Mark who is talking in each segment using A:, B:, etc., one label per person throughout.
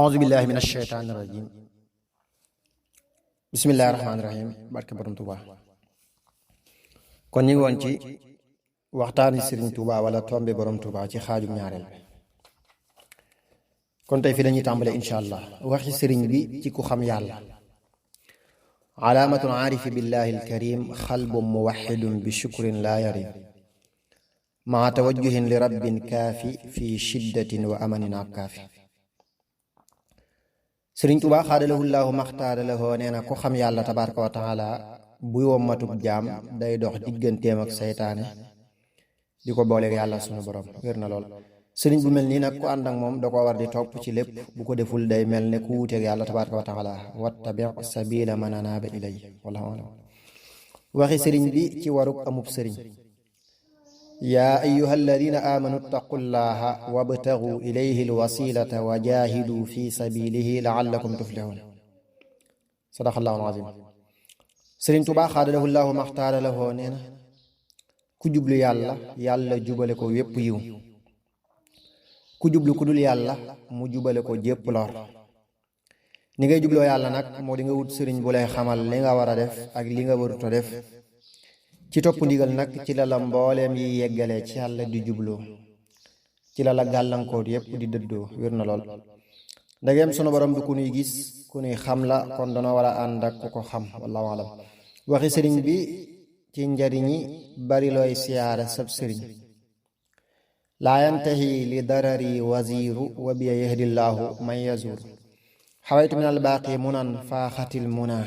A: auzu billahi min asheytaani rajim bismillahi rahmaani rahim barke borom Tuuba. kon ñu ngi woon ci waxtaani Sëriñ Tuuba wala tombe borom Tuuba ci xaajum ñaareel bi. kon tey fi lañuy tàmbale incha allah waxi sëriñ bi ci ku xam yàlla. alaamatul aarifi billahi alkarim xalbun muwaxidun bi shukrin laa yarim maa tawajjuhin li rabbin kaafi fi shiddatin wa amanin ak kaafi. Sëriñ Tuubaa xaadalahu llaahu maxtaaralahoo nee na ku xam yàlla tabaaraka wa taala buy wommatub jaam day dox digganteem ak seytaane di ko booleeg yàlla sunu borom wér na lool. sëriñ bu mel nii nag ku ànd ak moom da ko war di topp ci lépp, bu ko deful day mel ne ku wuuteeg yàlla tabaaraka wa taala. wattabi sabiila man anaaba ilay. wallaahu alam. waxi sëriñ bi ci waruk amub sëriñ. yaa ayyuha alladina aamanu ittaqullaha wabtagu ilayhi alwasilata wa jaahidu fi sabilihi laallakum tuflihun. sadaqallahu alazim. Sëriñ Tuubaa xaadalahu llaahu maxtaaralahoo nee na ku jublu yàlla yàlla jubale ko wépp yiw, ku jublu ku dul yàlla mu jubale ko jépp lor. ni ngay jubloo yàlla nag moo di nga wut sëriñ bu lay xamal li nga war a def ak li nga waruta def. ci topp ndigal nag ci la la mbooleem yi yeggalee ci yàlla di jubloo, ci la la gàllankoor yépp di dëddoo wér na lool. ndageem sunu borom bi ku nuy gis ku nuy xam la, kon dana war a ànd ak ku ko xam. wallaahu alam. waxi sëriñ bi ci njariñi bari looy siyaara sab sëriñ. laa yantahi li darari waziru wa biya yahdillaahu man yazur xawaytu min albaaqi munan faaxatil muna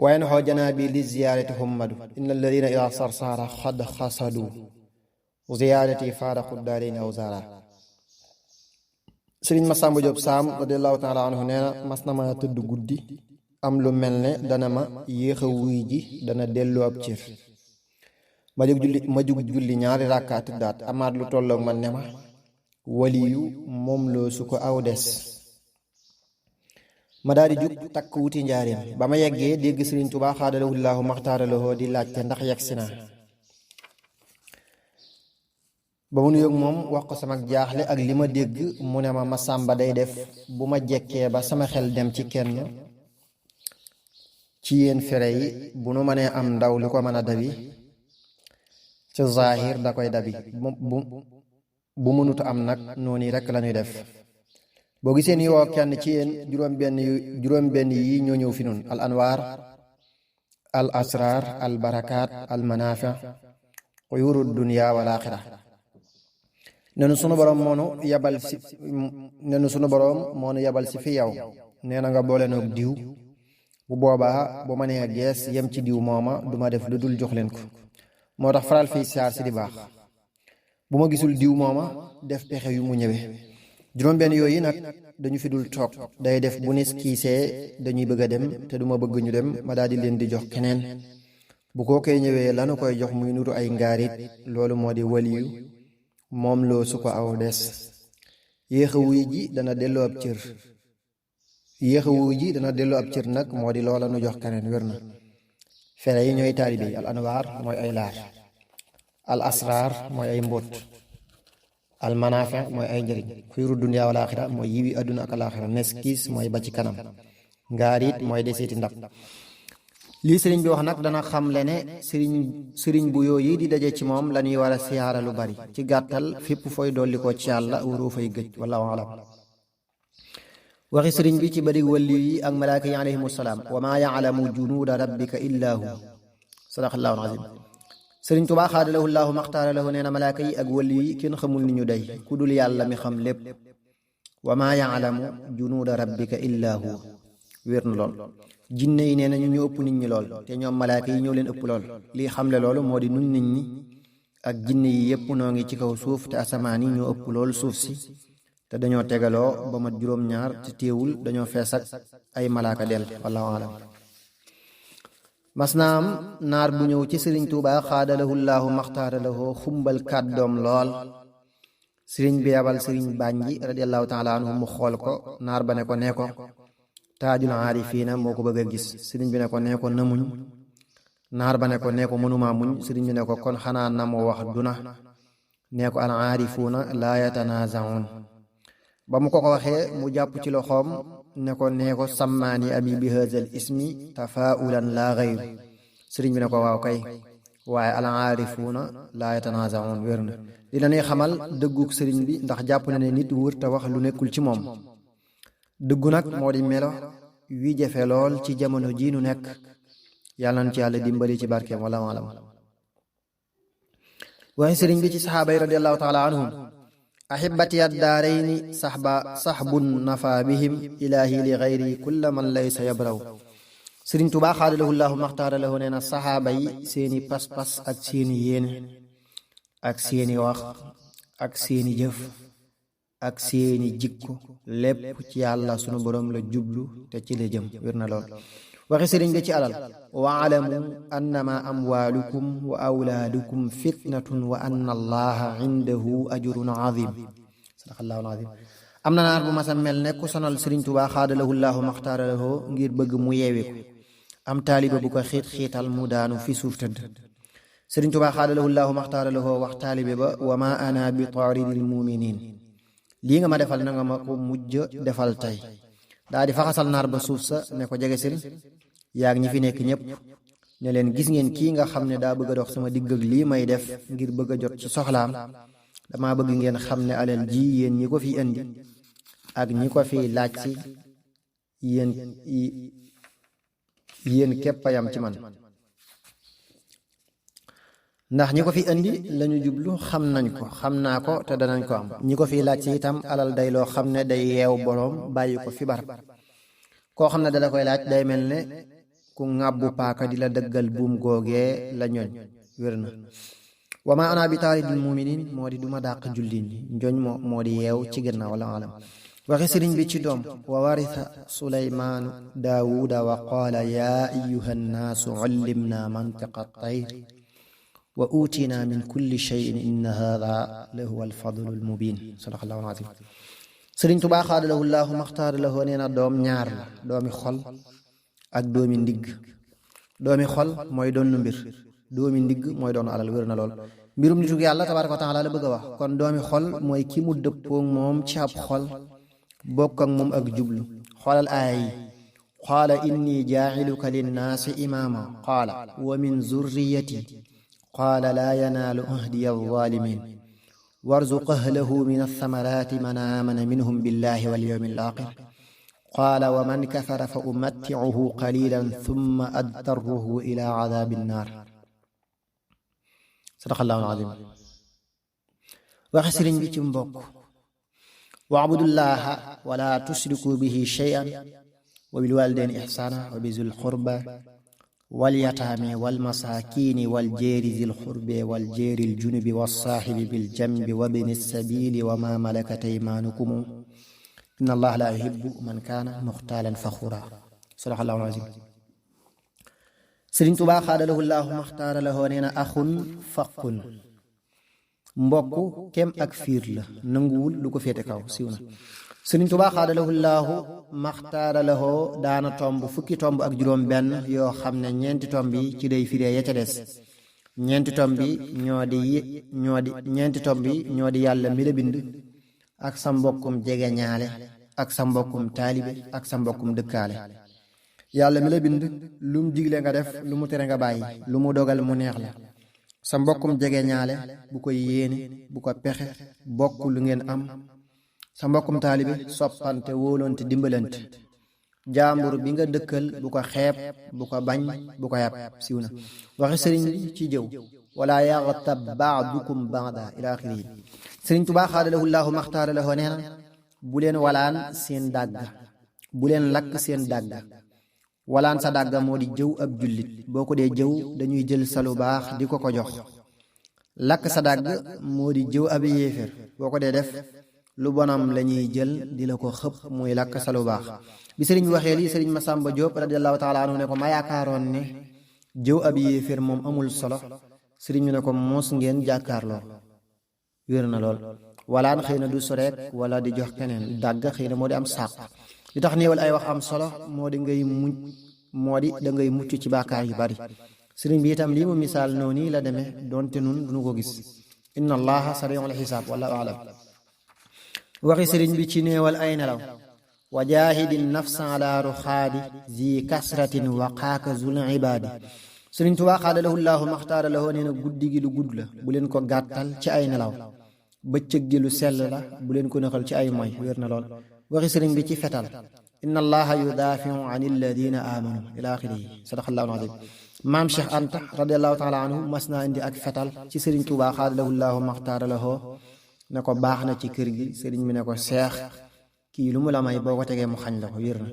A: wayen xoo janaabi li ziyaarati hummadu inna alladina ila sarsaara xad xasadu ziyaarati faaraxu daarayni aw zaara. sëriñ Masamba Jóob Saam radiallahu taala anhu nee na mas na ma tëdd guddi am lu mel ne dana ma yéex a wuy ji dana dellu ab cër. ma jug julli ñaari ràkkaati daat amaat lu tolloog man ne ma waliyu moom loo su ko aw des. ma daal di jug takk wuti njaareem. ba ma yeggee dégg Sëriñ Tuubaa xaadalahu llaahu maxtaaralahoo di laajte ndax yegg si naa. ba mu nuyoog moom wax ko sama jaaxle ak li ma dégg mu ne ma Masamba day def bu ma jekkee ba sama xel dem ci kenn ci yéen fere yi bu nu mënee am ndaw li ko mën a dabi ci zaahir da koy dabi, bu mënut am nag noonu rekk lañuy def. boo gisee ni woo kenn ci yéen juróom-benn yi ñoo ñëw fi nun: al anwaar, al asraar, al barakaat, al manaafi, xuyuru dunya wal aaxira. nenu sunu boroom moonu yabal si fi yow, nee na nga boole noog diw. bu boobaa bu ma nee gees yem ci diw mooma duma def lu dul jox leen ko. moo tax faral fii saar si di baax. bu ma gisul diw mooma def pexe yu mu ñëwee. juróom-benn yooyu nag dañu fi dul toog, day def bu nis kiisee dañuy bëgg a dem te duma bëgg ñu dem ma daal di leen di jox keneen. bu koo koy ñëwee lanu koy jox muy nuru ay ngaarit, loolu moo di waliyu moom loo su ko aw des. yéex a wuy ji dana delloo ab cër nag moo di loola nu jox keneen wér na. fere yi ñooy taalibe yi. al anwaar mooy ay laar, al asraar mooy ay mbóot, al manaafi mooy ay njëriñ, xuyru dunya wal aaxira mooy yiwi àdduna ak alaaxira, neskiis mooy ba ci kanam, ngaarit mooy deseeti ndab. lii sëriñ bi wax nag dana xamle ne sëriñ bu yooyu di daje ci moom la ñuy war a siyaara lu bari. ci gàttal fépp fooy dolli ko ci yàlla waroo fay gëj. wallaahu alam. waxi sëriñ bi ci bari wàlli yi ak malaaka yi alayhimu salaam. wa maa yaalamu junuuda rabbika illaa hu. sadaqallaahu alazim. Sëriñ Tuubaa xaadalahu llaahu maxtaaralahu nee na malaaka yi ak wàlli yi kenn xamul ni ñu day ku dul yàlla mi xam lépp. wa maa yaalamu junuuda rabbika illaa hu. wér na lool. jinne yi nee na ñu ëpp nit ñi lool, te ñoom malaaka yi ñoo leen ëpp lool. lii xamle loolu moo di nun nit ñi ak jinne yi yépp noo ngi ci kaw suuf, te asamaan yi ñoo ëpp lool suuf si, te dañoo tegaloo ba mat juróom-ñaar te téewul dañoo fees ak ay malaaka del. wallaahu alam. mas naa am naar bu ñëw ci Sëriñ Tuubaa xaadalahu llaahu maxtaaralahoo xumbal kàddoom lool. sëriñ bi yabal sëriñ Bànji radiallahu taala anhu mu xool ko. naar ba ne ko nee ko taajul aarifiina moo ko bëgg a gis. sëriñ bi ne ko nee ko na muñ. naar ba ne ko nee ko mënuma muñ. sëriñ bi ne ko kon xanaa na mu wax duna. nee ko al aarifuuna laa yatanaazaun ba mu ko waxee mu jàpp ci loxoom ne ko sammaani abi bi haazal ismi tafaulan laa gayru sëriñ bi ne ko waaw kay waaye al aarifuuna laa yatanaazaun wér na li la ñuy xamal dëgguk sëriñ bi ndax jàpp na ne nit wër te wax lu nekkul ci moom dëggu nag moo di melo wi jafe lool ci jamono ji nu nekk yàlla nañ ci yàlla dimbali ci barkeem wala alam waxi sëriñ bi ci saxaaba yi radiallahu taala anhum ahibati addaarayni saxbun nafa bihim ilaahi li gayri kulla man laysa yabraw sëriñ Tuubaa xaadalahu llaahu maxtaara lahu nee na saxaaba yi seeni pas-pas ak seeni yéene ak seeni wax ak seeni jëf ak seeni jikko lépp ci yàlla sunu boroom la jublu te ci la jëm wér na lool waxi sëriñ bi ci alal wa alamu annama amwaalukum wa awlaadukum fitnatun wa anna allaha indahu ajrun azim sadaqallahu alazim am na naar bu masa mel ne ku sonal sëriñ Tuubaa xaadalahu llaahu maxtaara lahu ngir bëgg mu yeewi ko am taaliba bu ko xiital mu daanu fi suuf tëdd sëriñ Tuubaa xaadalahu llaahu maxtaara lahu wax taalibe ba wa ma ana bi taaridil muminin lii nga ma defal na nga ma ko mujj defal tey daa di faxasal naar ba suuf sa ne ko jegesil yaag ñi fi nekk ñépp ne leen gis ngeen kii nga xam ne daa bëgg a dox sama digg ak lii may def ngir bëgg a jot ci soxlaam dama bëgg ngeen xam ne alal ji yéen ñi ko fi indi ak ñi ko fi laaj si yéen képp a yam ci man ndax ñi ko fi indi lañu jublu xam nañ ko xam naa ko te danañ ko am ñi ko fi laaj si itam alal day loo xam ne day yeew boroom bàyyi ko fi barab koo xam ne dala koy laaj day mel ne ku ŋàbbu paaka di la dëggal buum googee la ñoñ wér na wa ma ana bi taaridil muminin moo di duma dàq jullit ñi njoñ moo di yeew ci gannaaw wala alam waxi sëriñ bi ci doom wa warisa suleymaanu daawuda wa qaala yaa ayuha nnaasu ullimna mantiqa tayr wa uutina min kulli cheyin inna hada la huwa alfadlu almubin sadaqallahu alazim sëriñ Tuubaa xaadalahu llaahu maxtaara lahu nee na doom ñaar la doomi xol ak doomi ndigg doomi xol mooy doon mbir doomi ndigg mooy doon alal wér na lool mbirum nitu yàlla tabaaraka wa taala la bëgg a wax kon doomi xol mooy ki mu dëppoo moom ci ab xol bokk ak moom ak jublu xoolal aaya yi qaala inni jaaciluka linnaasi imaama qaala wa min zurriyati qaala laa yanaalu ahdiya alzaalimiin warzuq ahlahu min athamaraati man aamana minhum billahi walyawmi alaaxir qaala wa man kafara fa umatticuhu qalilan thumma adtarruhu ila cadaabi nnaar sadaqallahu alazim waxe sëriñ bi ci mbokk wa'budullaha wala tushriku bihi shay'an wa bil walidayni ihsana wa bizil qurba wal yataami wal masaakiini wal jeeri zil qurbi wal jeeri l junubi wassaahibi bil jambi wa bini sabiili wa ma malakat aymaanukum inna allaha la yuhibbu man kaana muxtaalan faxuura sadaqallahu alazim sëriñ Tuubaa xaadalahu llaahu maxtaara lahu nee na axun faqun mbokk kem ak fiir la nanguwul lu ko féete kaw siiw na sëriñ Tuubaa xaadalahu llaahu maxtaara lahu daana tomb fukki tomb ak juróom benn yoo xam ne ñeenti tomb yi ci lay firee ya ca des ñeenti tomb yi ñoo di yàlla mi la bind ak sa mbokkum jege ñaale ak sa mbokkum taalibe ak sa mbokkum dëkkaale yàlla mi la bind lu mu digle nga def lu mu tere nga bàyyi lu mu dogal mu neex la sa mbokkum jege ñaale bu ko yéene bu ko pexe bokk lu ngeen am sa mbokkum taalibe soppante wóolonte dimbalante jaambur bi nga dëkkal bu ko xeeb bu ko bañ bu ko yàpp siiw na waxi sëriñ bi ci jëw wala yaxtab baadukum baada ila axiri sëriñ Tuubaa xaadalahu llaahu maxtaara lahu nee na bu leen walaan seen dàgg bu leen lakk seen dàgg walaan sa dàgga moo di jëw ab jullit boo ko dee jëw dañuy jël sa lu baax di ko jox lakk sa dàgg moo di jëw ab yéefér boo ko dee def lu bonam lañuy jël di la ko xëpp muy lakk sa lu baax bi sëriñ bi waxee lii sëriñ Masamba Diop radiallahu taala anhu ne ko ma yaakaaroon ne jëw ab yéefér moom amul solo sëriñ bi ne ko mos ngeen jàkkaarloo wér na lool walaan xëy na du soreek wala di jox keneen dàgg xëy na moo di am sàq li tax néewal ay wax am solo moo di da ngay mucc ci bàkkaar yu bari sëriñ bi itam lii mu misaal noonu la demee doonte nun duñu ko gis inna allaha sari'ul xisaab wallahu a'lam waxi sëriñ bi ci néewal ay nelaw wa jaahidin nafsa ala ruxaadi zi kasratin wa qaaka zul ibaadi sëriñ Tuubaa xaadalahu llaahu maxtaara lahu nee na guddi gi lu gudd la bu leen ko gàttal ci ay nelaw bëccëg gi lu sell la bu leen ko nëxal ci ay moy wér na lool waxi sëriñ bi ci fetal inna allaha yudaafiu an alladina amanu ila axirihi sadaqallahu alazim maam Cheikh Anta radiallahu taala anhu mas naa indi ak fetal ci sëriñ Tuubaa xaadalahu llaahu maxtaara lahu ne ko baax na ci kër gi sëriñ bi ne ko seex kii lu mu la may boo ko tegee mu xañ la ko wér na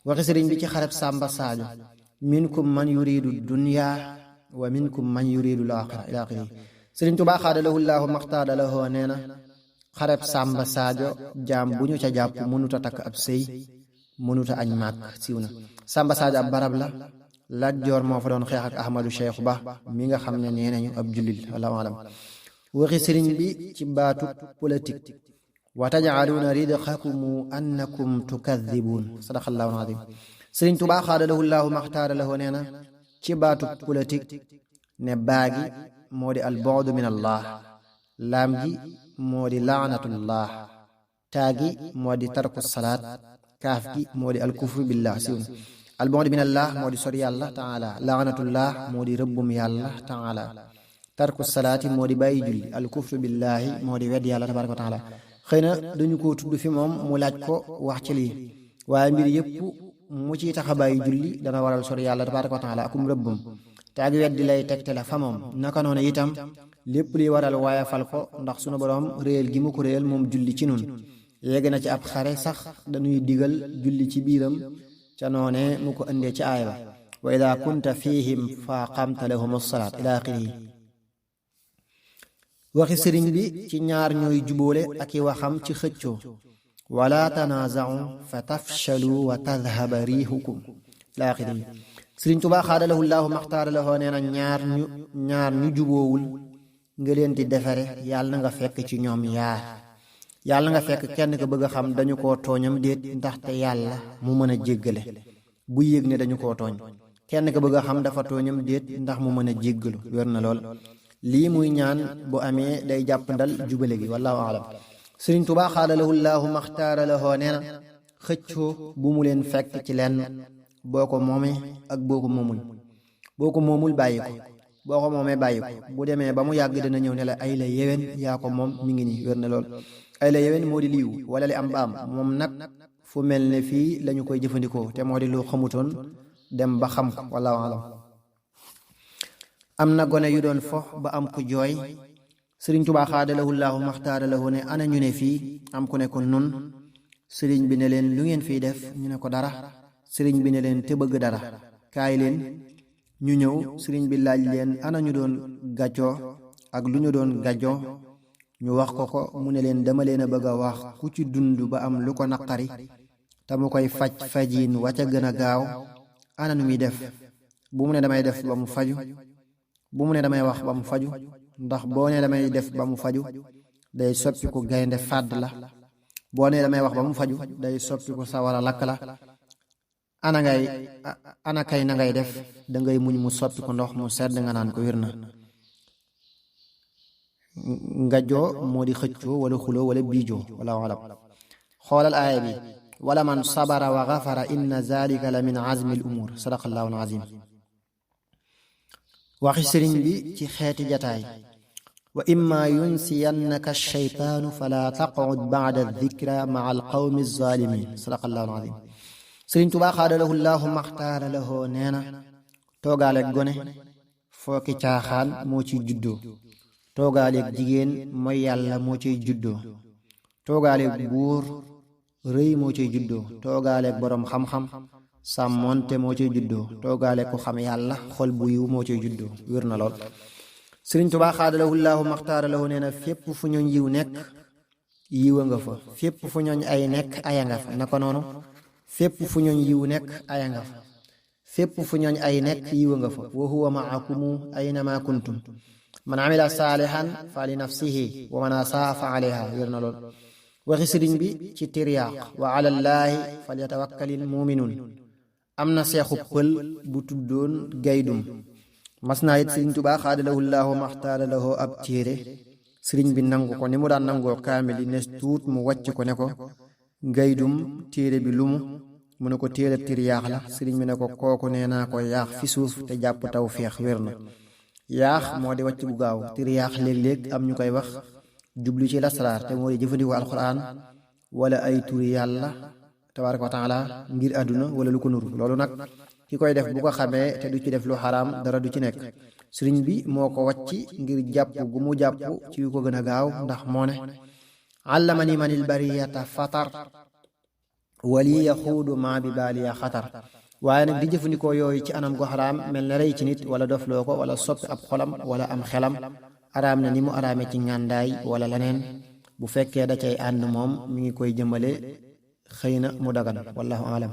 A: waxi sëriñ bi ci xareb Sàmba Saajo minkum man yuridu dunya wa minkum man yuridu laaxira ila axirihi sëriñ Tuubaa xaadalahu llaahu maxtaara lahu nee na xareb Sàmba Saajo jaam bu ñu ca jàpp mënuta takk ab sëy mënuta añ màkk siiw na Sàmba Saajo ab barab la Lat Joor moo fa doon xeex ak Ahmadu Cheikh Ba mi nga xam ne nee nañu ab jullit wallahu alam waxi sëriñ bi ci baatu politique wa tajcaluuna ridqakumu annakum tukadibuun sadaqallahu alazim sëriñ Tuubaa xaadalahu llaahu maxtaara lahu nee na ci baatu politique ne baagi moo di al bu'du min allah laam gi moo di laanatullah taagi moo di tarku salaat kaaf gi moo di al kufru billah siw na al bu'du min allah moo di sori yàlla taala laanatullah moo di rëbbum yàlla taala tarku salaati moo di bàyyi julli al kufru billahi moo di wedd yàlla tabaraka wa taala xëy na dañu ko tudd fi moom mu laaj ko wax ci lii waaye mbir yépp mu ciy tax a bàyyi julli dana waral sori yàlla tabaraka wa taala akum rëbbum te ak weddi lay tegte la fa moom naka noonu itam lépp liy waral waaye fal ko ndax sunu boroom réel gi mu ko réel moom julli ci nun yegg na ci ab xare sax dañuy digal julli ci biiram ca noone mu ko indee ci aaya ba wa ida kunta fihim fa aqamta lahum as-salaat ila axirihi waxi sëriñ bi ci ñaar ñooy jubóole ak i waxam ci xëccoo wala tanaaza'u fa tafshalu wa tadhhaba riihukum ila axirihi sëriñ Tuubaa xaadalahu llaahu maxtaara lahu nee na ñaar ñu jubóowul nga leen di defare yàlla na nga fekk ci ñoom yaar yàlla nga fekk kenn ko bëgg a xam dañu koo tooñam déet ndaxte yàlla mu mën a jéggale bu yéeg ne dañu koo tooñ kenn ko bëgg a xam dafa tooñam déet ndax mu mën a jéggalu wér na lool lii muy ñaan bu amee day jàpp ndal jubale gi wallahu alam sëriñ Tuubaa xaadalahu llaahu maxtaara lahu nee na xëccoo bu mu leen fekk ci lenn boo ko moomee ak boo ko moomul bàyyi ko boo ko moomee bàyyi ko bu demee ba mu yàgg dina ñëw ne la ay la yéwén yaa ko moom mi ngi nii wér na lool ay la yéwén moo di liiw wala li am ba am moom nag fu mel ne fii lañu koy jëfandikoo te moo di lu xamutoon dem ba xam ko wallahu alam am na gone yu doon fo ba am ku jooy sëriñ Tuubaa xaadalahu llaahu maxtaara lahu ne ana ñu ne fii am ku ne ko nun sëriñ bi ne leen lu ngeen fiy def ñu ne ko dara sëriñ bi ne leen te bëgg dara kaay leen ñu ñëw sëriñ bi laaj leen ana ñu doon gàccoo ak lu ñu doon gàccoo ñu wax ko mu ne leen dama leen a bëgg a wax ku ci dund ba am lu ko naqari te mu koy fajiin wa ca gën a gaaw ana nu muy def bu mu ne damay def ba mu faju bu mu ne damay wax ba mu faju ndax boo ne damay def ba mu faju day soppiku gaynde fàdd la boo ne damay wax ba mu faju day soppiku sawara lakk la ana kay na ngay def dangay muñ mu soppiku ndox mu sedd nga naan ko wér na ngajjoo moo di xëccoo wala xuloo wala biijoo wala walam xoolal aaya bi wala man sabara wa gafara inna zalika la min azmi al umur sadaqallahu al azim waxi sëriñ bi ci xeeti jataay wa imma yunsiyannaka shaytaanu fala taqud ba'da dhikra ma'a al qawmi zalimin sadaqallahu al azim sëriñ Tuubaa xaadalahu llaahu maxtaara lahu nee na toogaaleeg gone fooki caaxaan moo ciy juddoo toogaaleeg jigéen mooy yàlla moo ciy juddoo toogaaleeg buur rëy moo ciy juddoo toogaaleeg boroom xam-xam sàmmonte moo ciy juddoo toogaaleeg ku xam yàlla xol bu yiw moo ciy juddoo wér na lool sëriñ Tuubaa xaadalahu llaahu maxtaara lahu nee na fépp fu ñooñ yiw nekk yiwa nga fa fépp fu ñooñ ay nekk aya nga fa naka noonu fépp fu ñooñ yiw nekk aya nga fa fépp fu ñooñ ay nekk yiwa nga fa wa huwa maakumu aynama kuntum man amila saalihan fa li nafsihi wa man asaa fa alayha wér na lool waxi sëriñ bi ci tiryaaq wa ala llaahi falyatawakkalil muminuun am na seexu pël bu tuddoon gaydum mas naa it sëriñ Tuubaa xaadalahu llaahu maxtaara lahu ab téere sëriñ bi nangu ko ni mu daan nangoo kaamil yi nes tuut mu wàcc ko ne ko ngaydum téere bi lumu mu ne ko téere tiryaax la sëriñ bi ne ko kooku nee naa ko yaax fi suuf te jàpp taw feex wér na yaax moo di wàcc bu gaaw tiryaax léeg-léeg am ñu koy wax jublu ci lasraar te moo di jëfandikoo alquran wala ay turi yàlla tabaaraka wa taala ngir àdduna wala lu ko nuru loolu nag ki koy def bu ko xamee te du ci def lu xaraam dara du ci nekk sëriñ bi moo ko wàcc ngir jàpp gu mu jàpp ci yu ko gën a gaaw ndax moo ne allamani manil bariyata fatar wali yaxuudu maa bi baaliya xatar waaye nag di jëfandikoo yooyu ci anam gu xaraam mel na rey ci nit wala dofloo ko wala soppi ab xolam wala am xelam araam na ni mu araame ci ngàndaay wala leneen bu fekkee da cay ànd moom mi ngi koy jëmale xëy na mu dagan wallahu alam